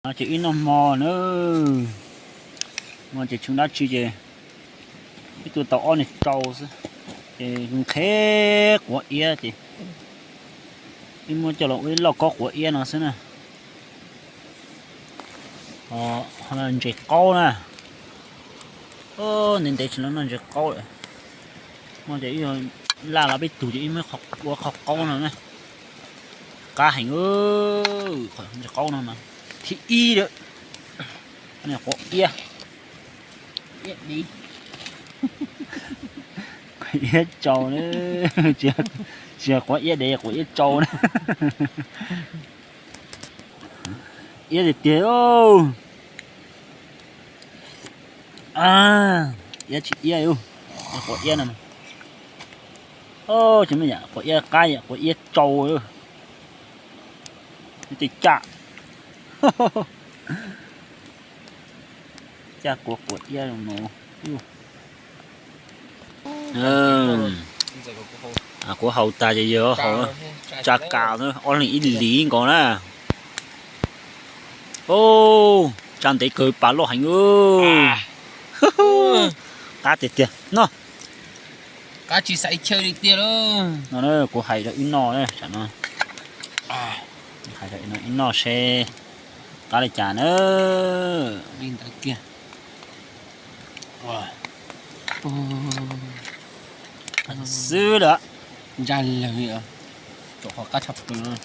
No ces ib noj hmo na, no ces tsis ua dab tsi ces ib tug tau ob niag tsau xwb, ces nqhis quav iab ces ib muab coj los ua ib lauj kaub quav iab no xwb na. Ntses qaub na, ntev ntev tsis los noj ntses qaub lawm. Muaj ces ib laj los peb tug ces ib muab ua qhov qaub no na. Qab heev, ntses qaub no mas thib ib lawm. Quav iab, quav iab tsau, tsis yog quav iab dev, quav iab tsau na. Iab tiag tiag. Iab tsis iab, quav iab no. Tsis muaj yam quav iab qab, yam quav iab tsau. Tej caj, caj quav quav iab no. Kuv haus tas ces yog haus tsa kas, ob leeg ib lis nkaus na. Tsa ntev kawg, pas loj heev. Qab tiag tiag no. Qab tsis xaiv chaw li tiag lauj. No kuv hais rau wb noj na, tsam no hais rau wb noj seb qab li cas na. Li ntawd kiag xwb lawm. Ntsa lawg, tau qhov qab tshaj plaws.